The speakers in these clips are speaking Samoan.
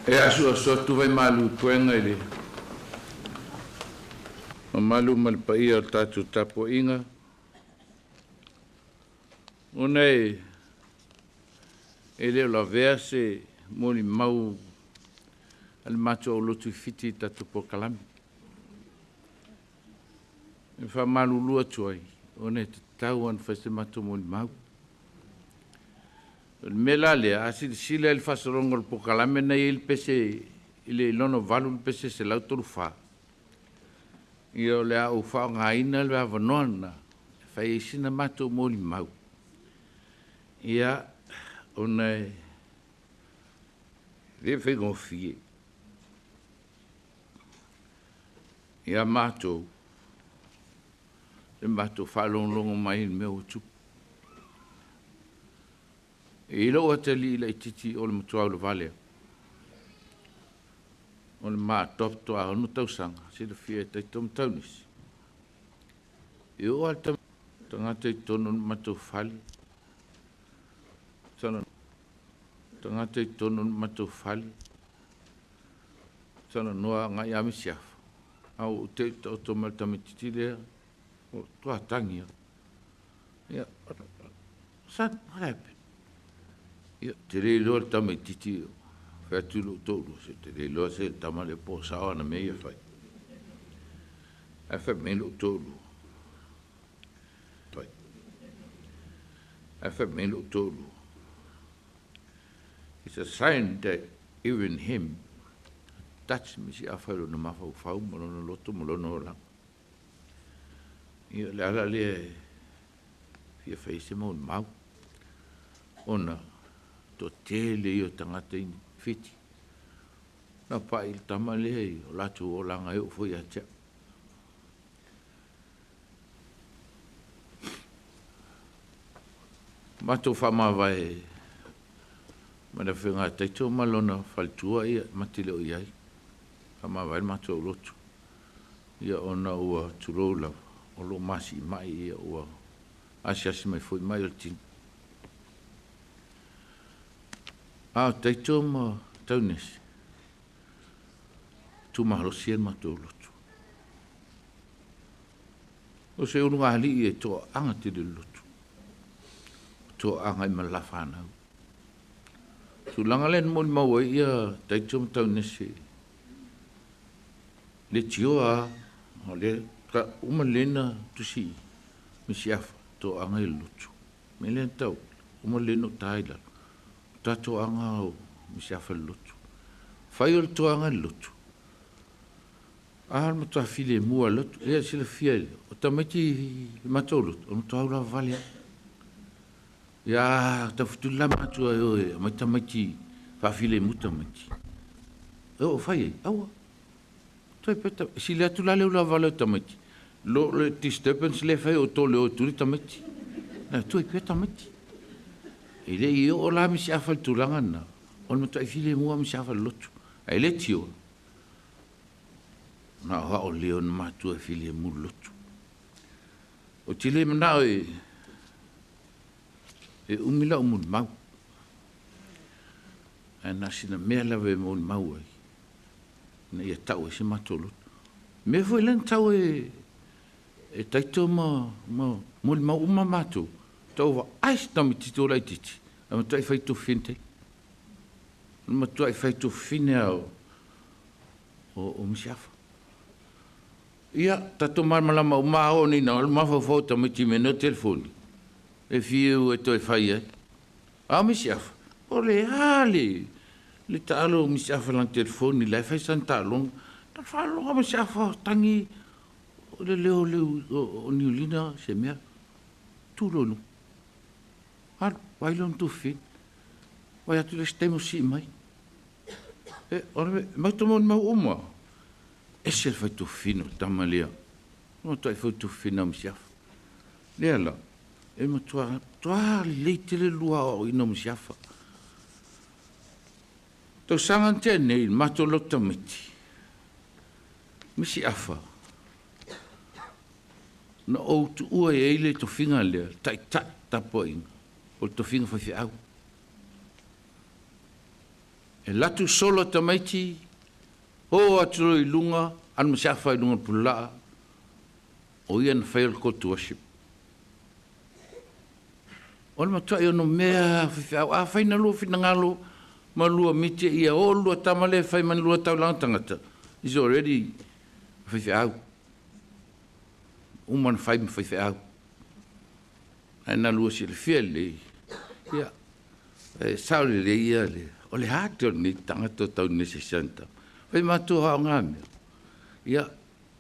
E asuasu atu vaimalu i puega i le mamalu ma le paia o le tatou tapuaiga, ona e le o lavea se molimau a le matou aulotu i Fiti i le tatou polokalame. E faamalulu atu ai, ona e tatau lava ona fai se matou molimau. O le mea la lea, a silasila i le faasologa o le polokalame na e i ai le pese i le lona 8 le pese 134, ia o le a ou faaaogaina le avanoa lena e fai ai sina matou molimau, ia, ona e le faigofie ia matou le matou faalogologo mai i le mea ua tupu. E i ai lou atalii laitiiti o le matua ulavale lava, o le ma adopt faatoa 6 tausaga, silafia e Taito ma Taunisi, e oo lava i le tagata i totonu o le matou fale, tagata i totonu o le matou fale, talanoa agai lava misiafa, ae ua ou te'i i le taoto mai o le tamaitiiti lea, ua matua tagi lava. Ia, son, what happened? Ia, ou te le iloa le tamaitiiti, fai atu i lou toalua, se ou te le iloa se le tama lea po o sao ana mea ia e fai. Ae fai mai lou toalua, ae fai mai lou toalua, it's a sign that even him touch misiafa i lona mafaufau ma lona loto ma lona olaga. Ia, o le ala lea e fia fai ai se molimau, ona toatele ia o tagata i Fiti na pai i le tama lea i o latou olaga e oo foi ia te au. Matou faamavae ma le afioga ia Taito ma lona faletua, ia ma te le o i ai, faamavae le matou lotu, ia ona ua tulou lava, o lo o masiimai, ia ua asiasi mai foi mai o le tino. A o Taito ma Taunesi, tuumalosia le matou lotu. O se ulugalii e toaaga tele i le lotu, toaaga i ma le lafanau. O le tulaga lea na molimau ai ia Taito ma Taunesi, leitioa lava, o lea faatoa uma lelei ona tusi misiafa, toaga ia o le lotu. O le mea lea e tau, uma lelei ona ou ta i lalo, matua toaga lava o misiafa i le lotu. Fai o le toaga i le lotu, a le matua filemu lava i le lotu. Ia e silafia, o tamaiti i le matou lotu, o le matua ulavavale lava. Ia taufetuli la matua e o e aumai tamaiti faafilemu tamaiti, e oo fai i ai, aua. Toe e sili atu la le ulavavale o tamaiti i lo le disturbance lea e fai e outou i le o e tuli tamaiti. Tuu ai pea tamaiti. E le i oo la misiafa i le tulaga lena, o le matuai filemu lava o misiafa i le lotu. Ae le tioa, na o au o le ona matua e filemu i le lotu. Ou te le manao e umi lau molimau, ae na o sina mea lava e molimau ai, ina ia tau ai si matou lotu. O le mea foi lea na tau e Taito ma molimau uma matou, tau vaai si tamaitiiti laitiiti, ae matuai faitofine tele. O le matuai faitofine lava o misiafa. Ia, tatou malamalama uma a oo nei ina alu mafaufau o tamaiti i mea nei o telefoni, e fiu e toe fai ai. A o misiafa, o le a le taalo o misiafa i lana telefoni o la e fai sana taaloga. Na faalogo lava misiafa o tagi o le leo o Niulina se mea, tu loa i luga, alu, vaai lona tuafafine, vaai atu le isi taimi ua sii mai. E, o le matou molimau uma, ese le faitofine o le tama lea, o le matuai faitofine lava o misiafa. Lea la, e matua matua lelei tele le lua aoaoina o misiafa. Tausaga na tea nei, le matou lotu tamaiti, misiafa, na ou tuua i ai le tofiga lea, taitai tapuaiga, o le tofiga faifeau. E latu solo tamaiti, o atu loa i luga, alu ma se afa i luga o le pululaa, o ia na faia le call to worship. O le matuai ono mea faifeau. Afai na lua finagalo ma lua miti ia o lua tama lea e fai ma lua taulaga tagata, is already faifeau. Uma na fai ma faifeau. Ae na lua silafia lelei, ia, e sao lelei ia le, o le a te o lenei tagata o tau nei se senta. Fai matou aoga mea. Ia,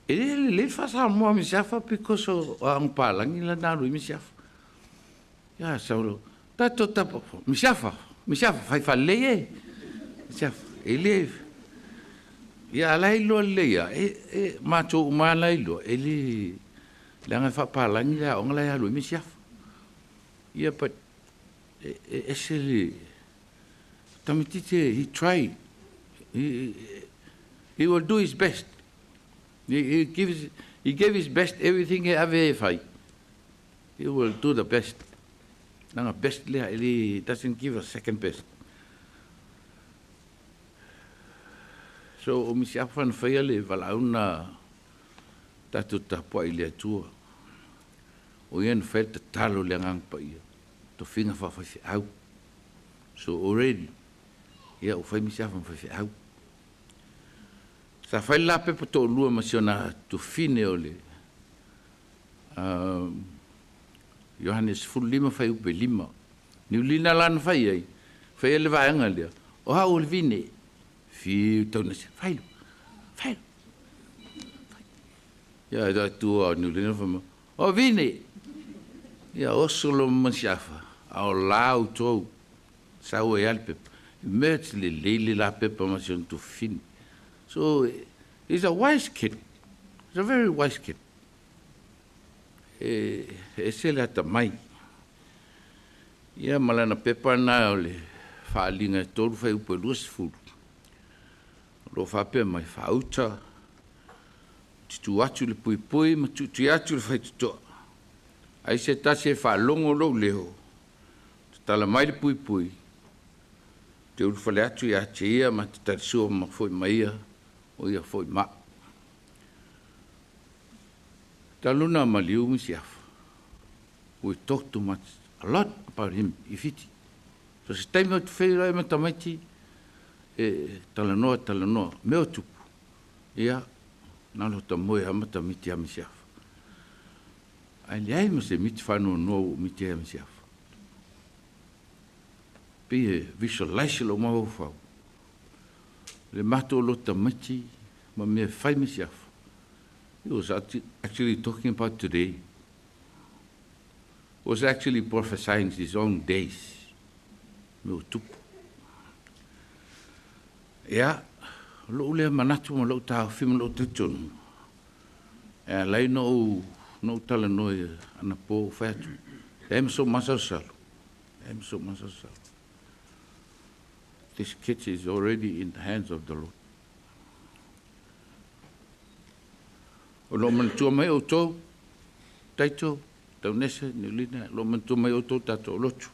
e le lelei le faa-Samoa ma se afa because o aoga palagi la na alu ai misiafa. Ia, sau, tatou tapa, misiafa, misiafa, fai faalelei e. Misiafa, e le, ia ala iloa lelei ia, e matou uma la iloa, e le, leaga e faapalagi le aoga la e alu ai misiafa. Ia, but, e ese le, tamaitiiti he try, he will do his best. He gave his best, everything e ave e fai. He will do the best. Nanga best lea, he doesn't give a second best. So, o misi afa na whaia le valauna tātou tapua i le atua. O ia na whaia te talo le ngang pa ia. Tofiga faafaife au. So already, ia o whai misi afa whaife au. Sa whai la pepa tō lua ma si ona tufine o le Ioane 15 whai upe 5. Niulina lana whai ai. Whai ele vaenga lea. O hau o le vine. Fiu tau nasi. Whai lo. Whai lo. Ia e tua o Niulina whama. O vine. Ia oso lo masiafa. A o lau tō. Sau e ale pepa. Merge le leile la pepa ma si ona tufine. So, he's a wise kid. He's a very wise kid. E ese le ata mai. Ia malana pepa na o le whaalinga e tōru whai upe 20. Lo whapea mai whaauta, tutu atu le pui pui, ma tutu atu le whaitutoa. Ai se tasi e whaalongo lou leo, tatala mai le pui pui, te ulufale atu ia te ia, ma te tarisua ma foi mai ia, o ia foi ma. Taluna maliu misiafa. We talk too much, a lot about him, i Fiti. So se taimi o te whaira e matamaiti, e talanoa, talanoa, mea o tupu. Ia, nā lo ta moe a matamiti a misiafa. Ai leai ma se miti whanua noa o miti a misiafa. Pe e visualize lo mau whau. Le mato lo tamaiti ma mea whai misiafa. He was actually talking about today. He was actually prophesying his own days. Me o tupu. Ia, lou lea manatu ma lou tāwhi ma lou tetonu. E alai no no talanoa ana pō whai atu. E ma so masausalo. E ma so masausalo. This kid is already in the hands of the Lord. O lo manatua mai o tō, taito, taunese, niulina, lo manatua mai o tō tātou lotu.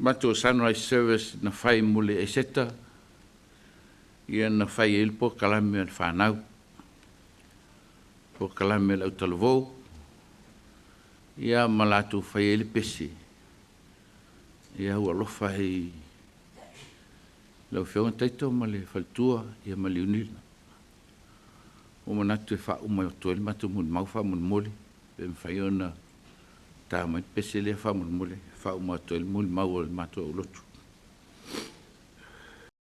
Mato sunrise service na whai mule e seta, ia na whai e ilpo kalame al whanau, po kalame al autalavou, ia ma lātou whai e le pesi. Ia ua alofa hei lau whionga taito ma le whaltua, ia ma le unila. O manatu e wha uma o toele mātou mun mau wha mun mole, pe mwhai ona tā mai pese lea wha mun mole, wha uma o toele mun mau o le mātou au lotu.